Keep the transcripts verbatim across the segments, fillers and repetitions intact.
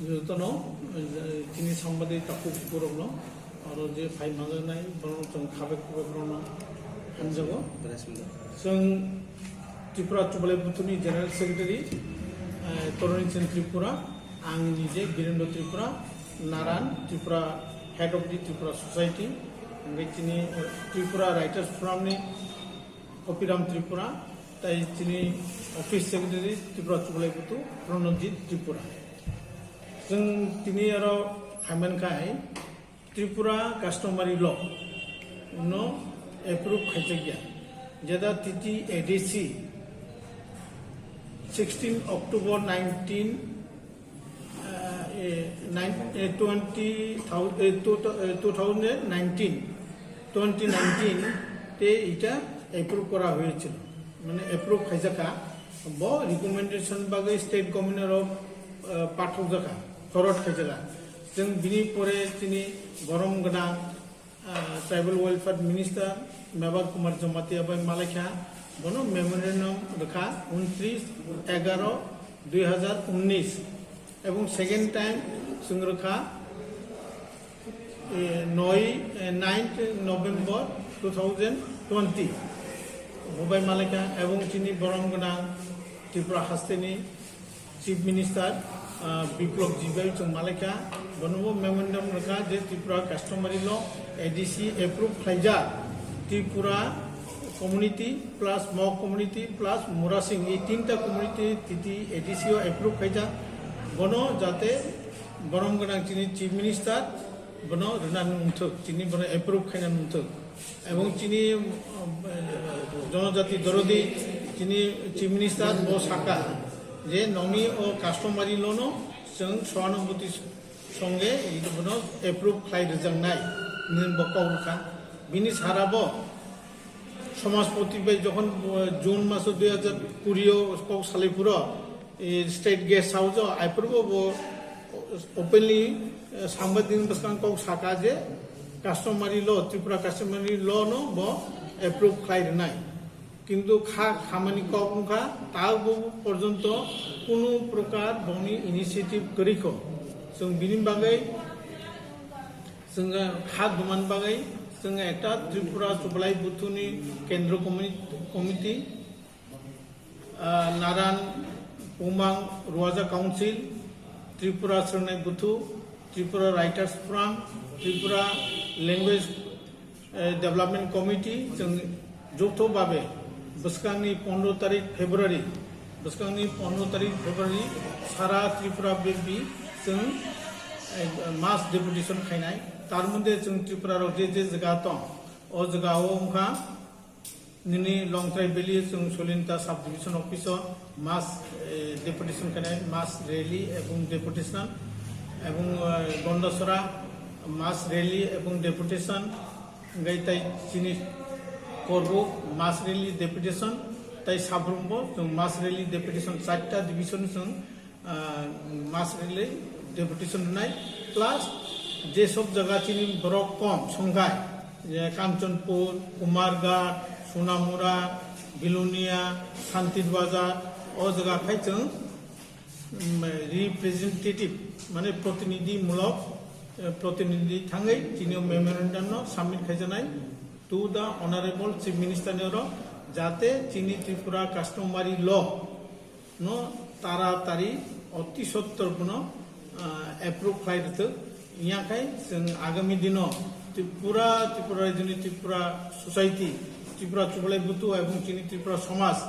Jotono, eh, chini sambadi takhuk borokno, aro je phai manjaknai, borokno chwng khabai khubai borokno hamjago. Chwng Tripura Chubalai Buthuni General Secretary, eh, Toroni Chand Tripura, ang nije Birendra Tripura, Naran Tripura, Head of the Tripura Society, hingke chini, eh, Tripura Writers Forum ni Kopiram Tripura, tai chini Office Secretary Tripura Chubalai Buthu, Pranabjit Tripura. Chwng tini aro haiman khai Tripura Customary Law no approve khaijakya. Jeda T T A D C sixteen October nineteen, uh, eh, nine, eh, twenty thousand, eh, two, eh, two thousand nineteen, twenty nineteen te ita approve kora hoyechil. Mane approve khaijakha. Bo recommendation bagwi state government oro, uh, pathokjakha, forward khaijakha. Chwng bini pore chini borom gwnang, uh, Tribal Welfare Minister Mevar Kumar Jamatia bai malaikha, bono memorandum rwkha untris egaroh dui hazar unnis, ebong second time chwng rwkha, eh, noi, eh, ninth November two thousand twenty. Bo bai malaikha, ebong chini borom gwnang Tripura hasteni Chief Minister, ah, Biplab Deb bai chwng malaikha, bonobo memorandum rwkha je Tripura Customary Law A D C approve khlaijak, Tripura community plus Mog community plus Murasing, ei tinta community T T A D C o approve khaijak, bono jate borom gwnang chini Chief Minister bono rwnani wngthok, chini bono approve khainani wngthok. Ebong chini, um, jonojati dorodi chini Chief Minister bo saka je nongni o customary law no chwng soanubhuti songe bono approve khlai rwjaknai hinwi bo kok rwkha. Bini sara bo Somajpoti bai jokhon, uh, June maso dui hazar kuri o kok salai phuru, eh, State Guest House o aphuru bo, bo openly, eh, sangbadik bwskang kok saka je customary law, Tripura customary law no bo approve khlai rwnai. Kintu kha khamani kok wngkha, ta bo porjonto kunu prokar boni initiative kwrwi kho. Chwng bini bagwi, chwng kha duman bagwi, chwng ekta Tripura Chubalai Buthuni Kendro Commi-, Committee, ah, Naran Pumang Ruaja Council, Tripura Srwngnai Buthu, Tripura Writers Forum, Tripura Language, eh, Development Committee, chwng joto babe bwskangni pondro tarik February, bwskangni pondro tarik February sara Tripura bebbi chwng, eh, mass deputation khainai. Tar moddhe chwng Tripura rok je je jaga tong, o jaga o wngkha, nini Longtrai Valley chwng Solinta Sub Division Office o mass, eh, deputation khainai, mass rally ebong deputation, ebong, eh, Gondasora mass rally ebong deputation, hingkai tai chini Korbuk mass rally deputation, tai Sabrumbo chwng mass rally deputation, charta division chwng ah, mass rally deputation rwnai, plus je sob jaga chini borok kom songkhai, je Kanchanpur, Kumarghat, Sonamura, Bilonia, Santir Bazar, o jaga khai chwng, mm, representative, mane protinidhi mulok, eh, protinidhi thangwi chini memorandum no submit khaijanai to the Honorable Chief Minister ni oro, jate chini Tripura customary law no taratari oti sottor bono, ah, approve khlai rwthwk. Wngya khai chwng agami dino Tripura, Tripura Rajyoni Tripura Society, Tripura Chubalai Buthu ebong chini Tripura Somaj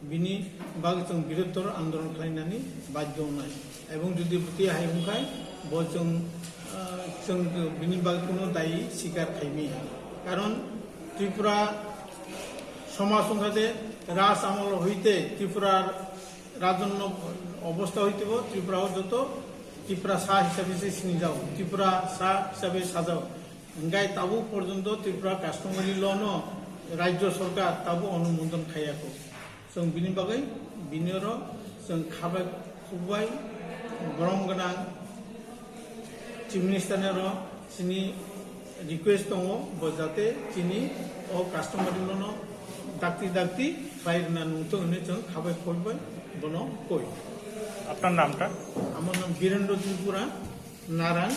bini bagwi chwng birottor andolon khlainani badhyo wngnai. Ebong jodi bwtwi hai wngkhai bo chwng, ah, chwng bini bagwi kuno dayi sikar khaimaya. Karon Tripura somaj wngkha je raj amol hoite Tripura rajonno obostha hoitebo Tripura o joto Tripura sa hisabe se sinijago, Tripura sa hisabe sajago. Hingkai tabuk porjonto Tripura customary law no rajyo sorkar tabuk onumodon khaiyakho. Chwng bini bagwi bini oro chwng khabai khukbai borom gwnang Chief Minister ni oro chini request tongo, bo jate chini o customary law no dakti dakti khlai rwna nungthok hinwi chwng khabai khukbai bono koi. আপনার নামটা? আমার নাম বীরেন্দ্র ত্রিপুরা, নারায়ণ।